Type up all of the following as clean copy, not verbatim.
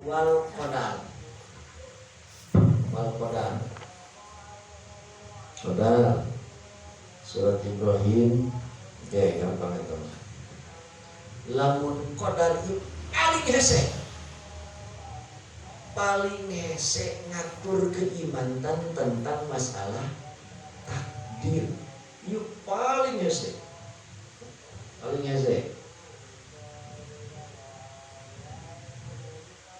Wal qadar. Wal qadar. Qadar. Surat Ibrahim. Oke, gampang itu. Lamun qadar itu paling hese. Paling hese ngatur keimanan tentang masalah takdir. Yuk paling hese. Paling hese.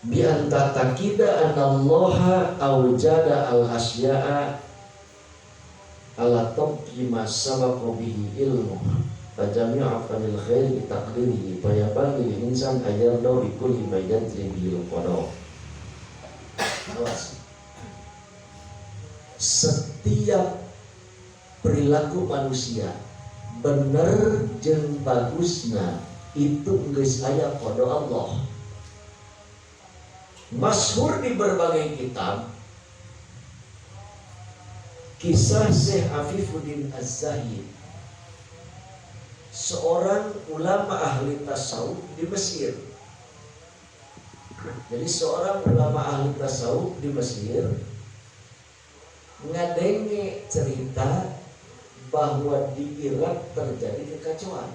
Bi anta taqida anallaha awjada al asya'a ala tabqi ma sabaqa bihi ilmu fajami'u fanil khair bi taqdirihi fa yabaghi lil insan ayarda bi kulli ma yajri bihi al qada. Awas. Setiap perilaku manusia bener jeung bagusna itu geus aya qada Allah. Masyhur di berbagai kitab kisah Syekh Afifuddin Az-Zahid, seorang ulama ahli tasawuf di Mesir. Jadi seorang ulama ahli tasawuf di Mesir ngadenge cerita bahwa di Irak terjadi kekacauan.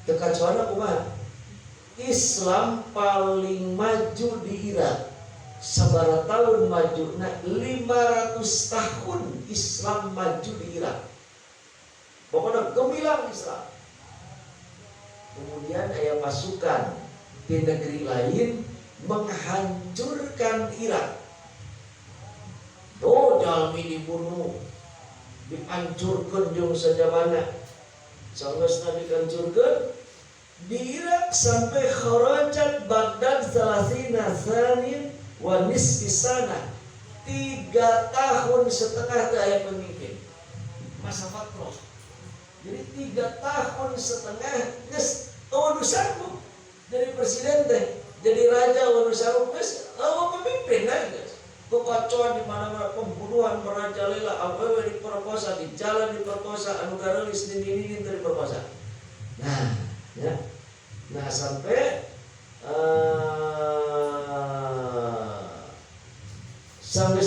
Kekacauan apa mah? Islam paling maju di Irak. Sabaraha tahun maju, nah 500 tahun Islam maju di Irak. Pokoknya gemilang Islam. Kemudian ada pasukan di negeri lain menghancurkan Irak. Oh, jalmi dibunuh, dihancurkan jeung sajabana. Sanggeusna dihancurkan di Irak sampai kharajat Baghdad salasina sanin wa nisfi sana. 3 tahun setengah teu aya pemimpin. Masa fatroh. Jadi 3 tahun setengah geus eueuh nu sanggup jadi presiden teh, jadi raja eueuh nu sanggup geus eueuh pemimpin nah geus. Kekacauan di mana-mana, pembunuhan merajalela, awewe diperkosa, di jalan diperkosa, anu gareulis nini-nini teu diperkosa. Nah, ya. Nah, sampai sampai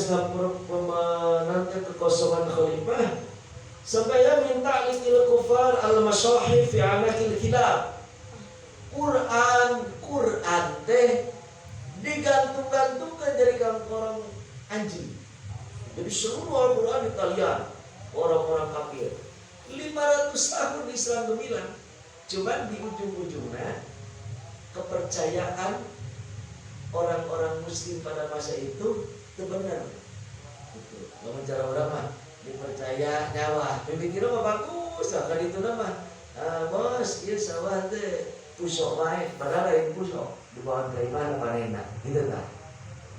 nanti kekosongan khalifah, sampai ya minta likil kufar al masahif fi anakil kilab. Quran teh digantung-gantungkan jadi kangkorong anjing. Jadi seluruh Al-Quran ditalian orang-orang kafir. 500 tahun Islam gemilang. Cuman di ujung-ujungnya kepercayaan orang-orang muslim pada masa itu benar. Gitu. Lamun cara urang mah dipercaya nyawa. Mimikirna mah bagus, kan itu mah. Bos, ieu sawah teh pusok wae, padahal lain pusok, dibawa ke imah panena, gitu tah.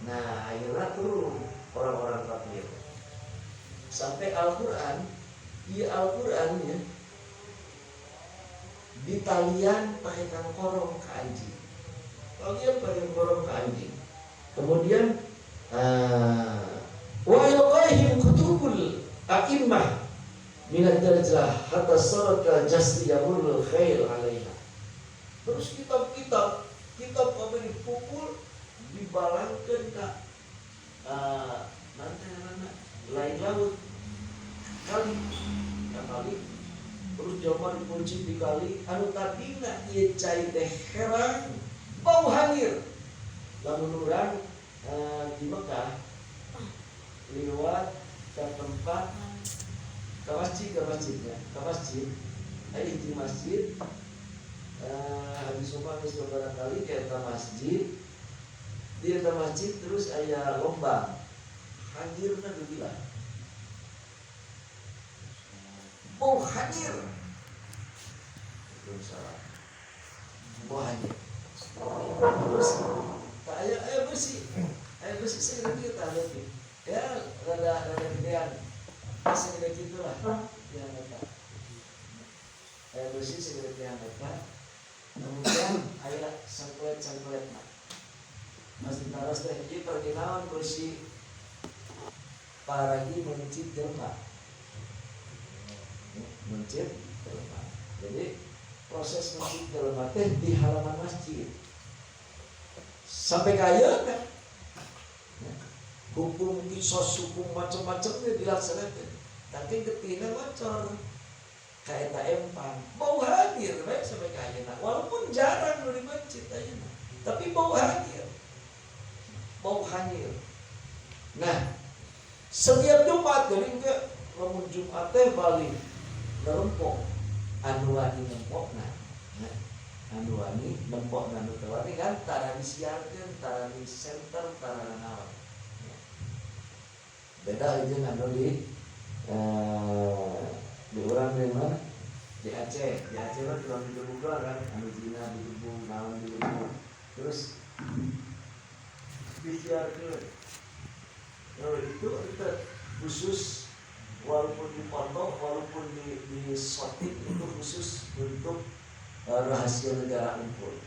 Nah, akhirnya turun orang-orang kafir. Sampai Al-Qur'an, ieu Al-Qur'an ya ditalian pakai kangkorong ke anjing. Talian pakai kangkorong ke anjing. Kemudian wa ilqaihim kutubul a'immah minad darjah hatta sarat kal jasri yamurul khail 'alaiha. Terus kitab-kitab, kitab kami dipukul, dibalangkeun ka nanti mana lain laut kali, ka kali. Terus jelema dikunci di kali, anu tadina ieu cai teh herang, bau hangir. Lamun urang di Mekah liwat ke tempat ke masjid, ke masjidnya, ke masjid, aya hiji masjid. Haji Somad geus beberapa kali ke eta masjid. Di eta masjid terus aya lomba. Hangirna gila. Bau hanyir. Belum salah. Bau hanyir. Terus tak aya besi. Aya besi segede kieu tah leutik. Ya rada rada gedean. Segede kitu lah. Yang eta. Aya besi segede tiang eta. Kemudian aya sangklet-sangkletna. Mas taros teh ieu pergi naon besi paragi mencit jelema. Mencit jelema. Jadi proses mencit jelema teh di halaman masjid. Sampai kaya kan hukum kisos, hukum macam-macamnya dilaksanakan, tapi getihna bocor kayak tak empang bau hanyir baik sampai kaya, walaupun jarang di masjid ayeuna, tapi bau hanyir, bau hanyir. Nah, setiap Jumat jadi enggak, lamun Jumat teh balik nerempok anu wani nempokna. Nah, anu wani nempokna, nu teu wani kan tara disiarkeun, tara di center, tara naon. Beda aja anu di urang di mana, di Aceh. Di Aceh kan tukang digebuk kan, anu zina digebuk, naon digebuk, terus disiarkeun. Kalau itu khusus, walaupun dipotong, walaupun di shooting, itu khusus untuk rahasia negara unggul.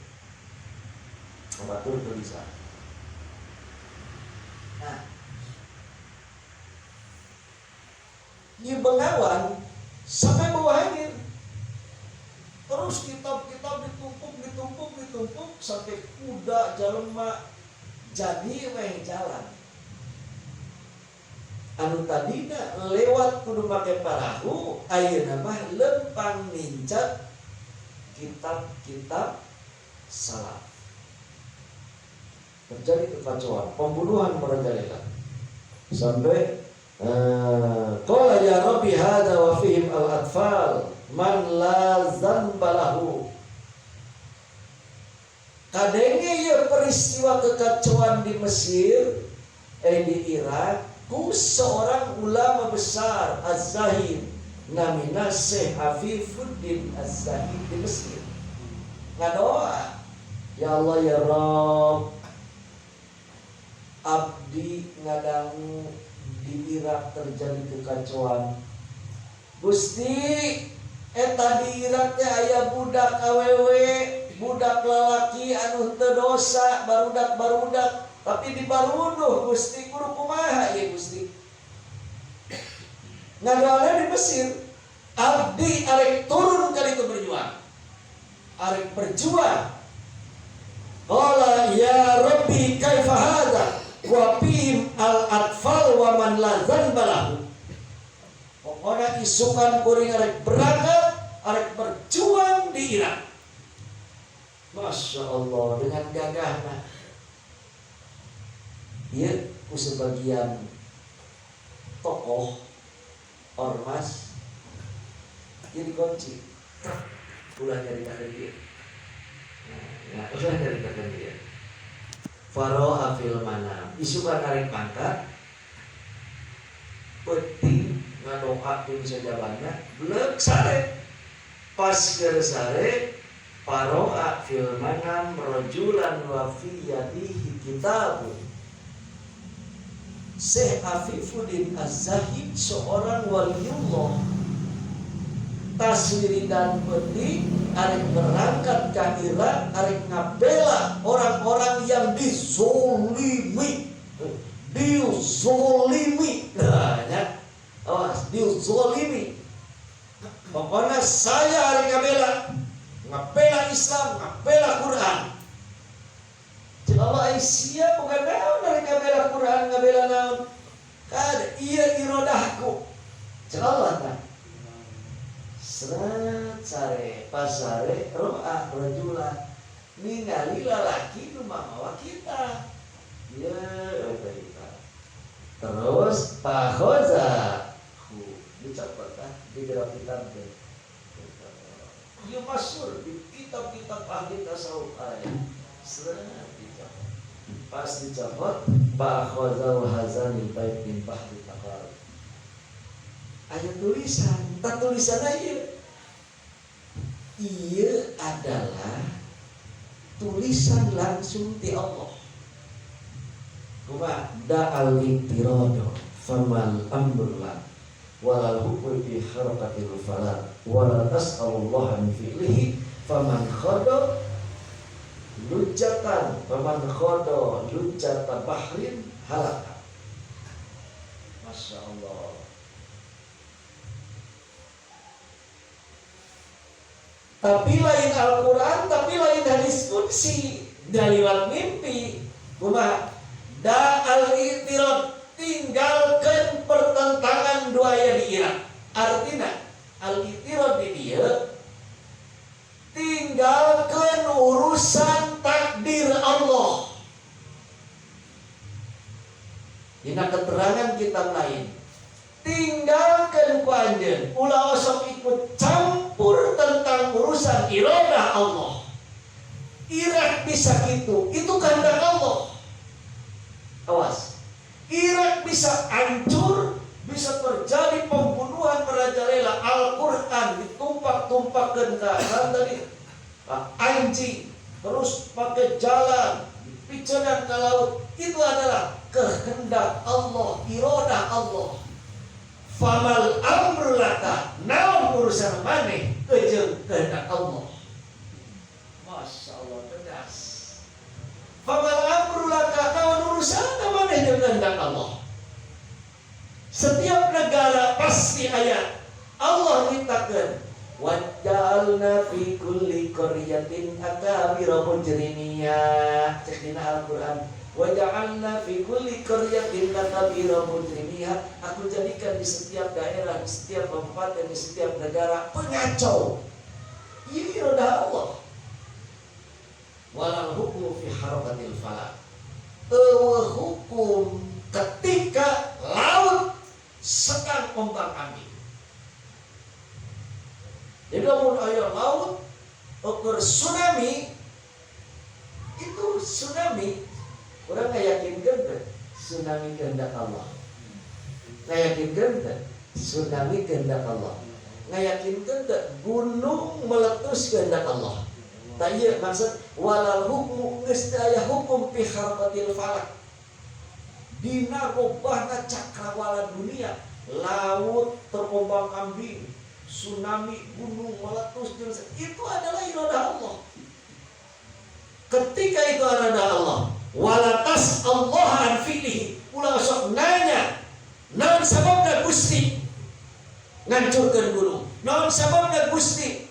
Batur tulisan. Nah, di Bengawan sampai bawah hanyir. Terus kitab-kitab ditumpuk, ditumpuk, ditumpuk sampai kuda jalema jadi weh jalan. Anu tadina lewat kudu make parahu, ayeuna mah lempang nincak kitab-kitab salaf. Terjadi kekacauan, pembunuhan merajalela. Sampai qala ya rabbi hadza wa fihim al-atfal man la dzanba lahu. Kadenge ieu peristiwa kekacauan di Mesir, di Irak, ku seorang ulama besar Az-Zahid namina Syekh Afifuddin Az-Zahid di Mesir. Ngadoa, ya Allah ya Rabb, abdi ngadangu di Irak terjadi kekacauan. Gusti, eta di Irak teh aya budak awewe, budak lalaki anu teu dosa, barudak-barudak, tapi dibaruduh Gusti, kudu kumaha ieu Gusti? Ngadoana di Mesir, abdi arek turun kali itu berjuang. Arek berjuang. Qala ya Rabbi kaifa hadza wa fihim al-atfal wa man la dzanba lahu. Pokoknya isukan kuring arek berangkat, arek berjuang di Irak. Masya Allah, dengan gagahna. Ieu ku sebagian tokoh ormas jadi kunci. Ulah nyaritakeun ieu. Nah, ulah nyaritakeun ieu. Faro'a fil manam. Isukan arek pangkat peuting ngadoa di sajabana bleuk sare. Pas keur sare faro'a fil manam rajulan wa fi yadihi kitabun. Syekh Afifuddin Az-Zahid seorang waliullah tas wiridan peuting arek berangkat ke Irak arek ngabela orang-orang yang dizolimi, dizolimi. Nah, ya. Awas, dizolimi. Pokoknya saya arek ngabela, ngabela Islam, ngabela Quran. Cek Allah, sia bukan naon arek ngabela Quran, ngabela naon. Kada iya irodahku. Cek Allah tah. Seret sare pasare ro'a rajula ningali lalaki nu mamawa kita. Ya eta kita. Terus pakhoza hu dicopot tah di jero kitab teh. Ieu masyhur di kitab-kitab ahli tasawuf aya. Seret dicopot. Pas dicopot pakhoza hazanil bait min bahri taqarrub. Aya tulisan, tak tulisan aja. Iya adalah tulisan langsung ti Allah. Kuma da'al intirado famal amrullah walal hukmu fi harakatil falak wala tas'alullah min fi'lihi faman khada lujatan faman khada lujata bahrin halaka. Masya Allah. Tapi lain Al-Quran, tapi lain hadis qudsi. Daliwat mimpi kumaha? Da al-i'tirad, tinggalkan pertentangan dua aya di Irak. Artinya al-i'tirad di dieu tinggalkan urusan takdir Allah. Dina keterangan kitab lain, tinggalkan ku anjeun, ulah osok ikut campur tentang urusan iradah Allah. Irak bisa gitu, itu kehendak Allah. Awas, Irak bisa hancur, bisa terjadi pembunuhan merajalela, Al-Quran ditumpak-tumpakkan ke tadi, anjing, terus pakai jalan, dipicenan ke laut. Itu adalah kehendak Allah, iradah Allah. Famal amru laka, naon urusan maneh jeung kehendak Allah. Masya Allah, tegas. Famal amru laka, naon urusan maneh jeung kehendak Allah. Setiap negara pasti ayat Allah nyiptakeun, waja'alna fi kulli qaryatin akabira mujrimiya. Cek dina Al-Qur'an, waja'alna fi kulli qaryatin akabira mujrimiha. Aku jadikan di setiap daerah, di setiap kabupaten, di setiap negara pengacau. Ini iradah Allah. Walal hukmu fi harakatil falak. Eueuh hukum ketika laut sedang ombang-ambing. Jadi lamun aya laut ukur tsunami, itu tsunami urang ngayakinkeun teh tsunami kehendak Allah. Ngayakinkeun teh tsunami kehendak Allah. Ngayakinkeun teh gunung meletus kehendak Allah. Tah ieu maksud walal hukmu, geus teu aya hukum fi harakatil falak. Dina robahna cakrawala dunia, laut terombang-ambing, tsunami, gunung meletus, itu adalah iradah Allah. Ketika itu iradah Allah, walatas Allah an fi'lihi, ulah sok nanya, naon sababna Gusti ngancurkeun gunung, naon sababna Gusti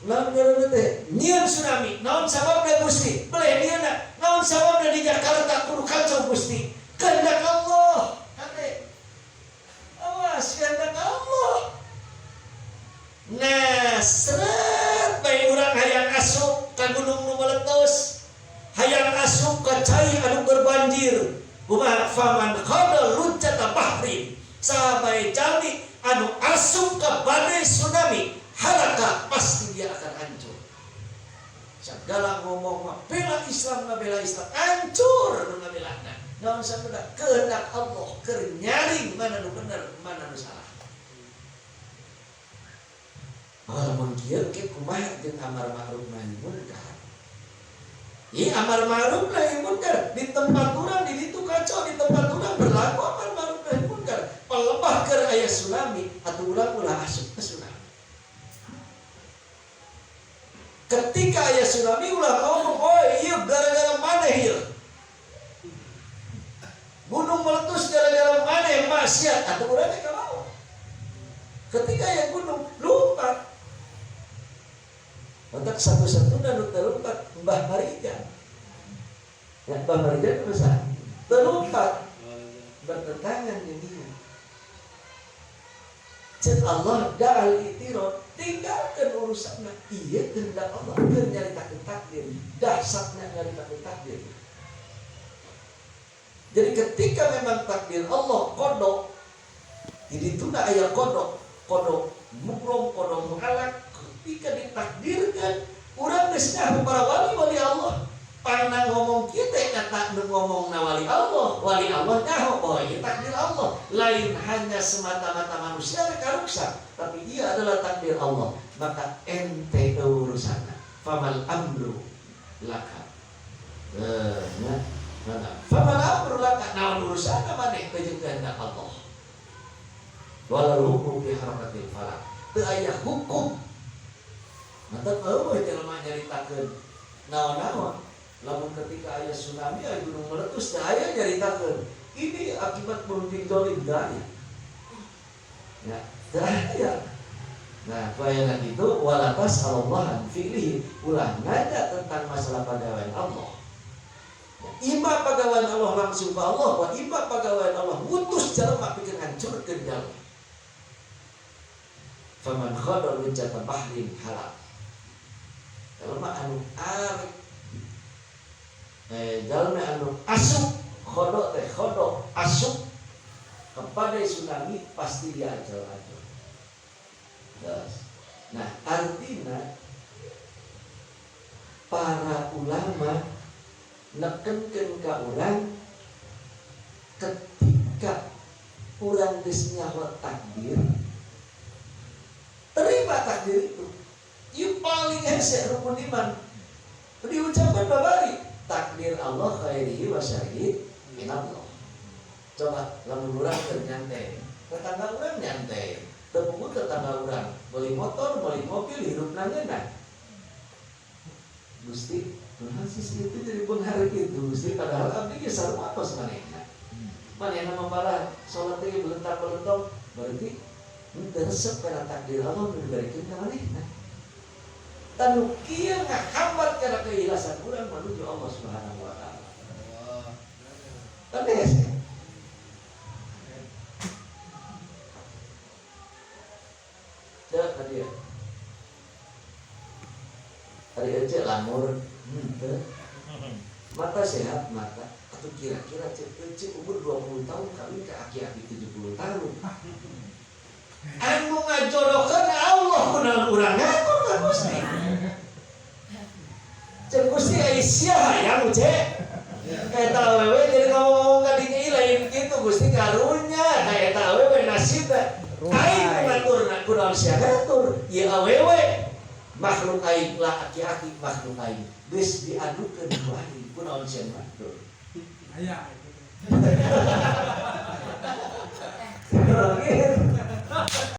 naon ngaranna teh nyieun tsunami, naon sababna Gusti beleh dieuna, naon sababna di Jakarta kudu kacau Gusti. Kehendak Allah. Kade. Awas, kehendak Allah. Nah, seret bae urang hayang asup ka gunung nu meletus, hayang asup ka cai anu keur banjir. Kumaha? Faman khada lujjata bahrin, sabae jalmi anu asup ka badai tsunami, halaka, pasti dia akan hancur. Segala ngomong mah bela Islam, ngabela Islam, hancur nu ngabelana. Naon sababna? Kehendak Allah keur nyaring mana nu bener, mana nu salah. Lamun kieu ke kumaha jeung amar ma'ruf nahi munkar? Ieu amar ma'ruf nahi munkar di tempat urang di ditu kacau, di tempat urang berlaku amar ma'ruf nahi munkar. Palebah keur aya tsunami atuh urang ulah asup ke tsunami. Ketika aya tsunami ulah ngomong, "Oh ieu gara-gara maneh ieu. Gunung meletus gara-gara maneh maksiat." Atuh urang teh kabawa. Ketika aya gunung lompat. Untuk satu-satunya nu terlompat Mbah Marijan. Ya, Mbah Marijan itu besar. Terlompat bertentangan dunia. Cek Allah da'al i'tirad, tinggalkan urusannya. Iya kehendak Allah, keur nyaritakeun takdir. Dahsyatnya nyaritakeun takdir. Jadi ketika memang takdir Allah kodok, jadi itu aya kodok, kodok mukrom, kodok mu'alak, ketika ditakdirkan, urang geus nyaho para wali-wali Allah. Pangna ngomong kieu teh kata nu ngomong na wali Allah, wali Allah nyaho bahwa ieu takdir Allah. Lain hanya semata-mata manusia karuksa, tapi ia adalah takdir Allah. Maka ente urusanna. Famal amru laka. Ya. Mana? Famal amru laka, naon urusanna maneh jeung kehendak Allah. Wala hukmu fi harakatil falak. Teu aya hukum. Mata eueuh jelema nyaritakeun naon-naon. Lamun ketika aya tsunami, aya gunung meletus, teu aya nyaritakeun. Ini akibat pemimpin zalim, teu aya. Ya, teu aya. Nah, bayangan itu wala tas'alallah an fi'lihi, ulah nanya tentang masalah pagawean Allah. Ima pagawean Allah langsung ke Allah, wa ima pagawean Allah ngutus jelema pikeun ngancurkeun jalma. Faman khadar lujata bahrin halal. Jelema anu arek jalma anu asup khodok teh khodok asup kepada tsunami pasti dia ajal-ajal. Nah, artinya para ulama nekenkeun ka urang ketika urang geus nyaho takdir, terima takdir itu. Ieu paling hese rukun iman. Diucapkan babari takdir Allah khairihi wa syarrihi minallah. Coba lamun urang keur nyantai, tetangga urang nyantai. Tepung tetangga urang beli motor, beli mobil, hidup nangena. Gusti, kunaon sih itu jadi pengharga itu Gusti, padahal abdi ge sarua tos manehna. Manehna mah malah salat teh belentang-belentong, berarti henteu resep kana takdir Allah nu dibarikeun ka manehna. Tanu kieu ngahambat kana keikhlasan urang menuju Allah Subhanahu wa taala. Kan hese. Tadi ya. Tadi aja lamur, mata sehat mata. Atau kira-kira cek umur 20 tahun kawin ke aki-aki 70 tahun. Anu ngajodohkeun Allah kunaon urang ngatur ka Gusti. Cek Gusti ai sia hayang cek. Eta awewe jadi ngomong ka dinya lain kitu Gusti karunya ka eta awewe nasibna. Aing ngatur na kunaon sia ngatur ieu awewe makhluk aing lah aki-aki makhluk aing geus diadukeun ku aing kunaon sia ngatur. Aya. Gitu.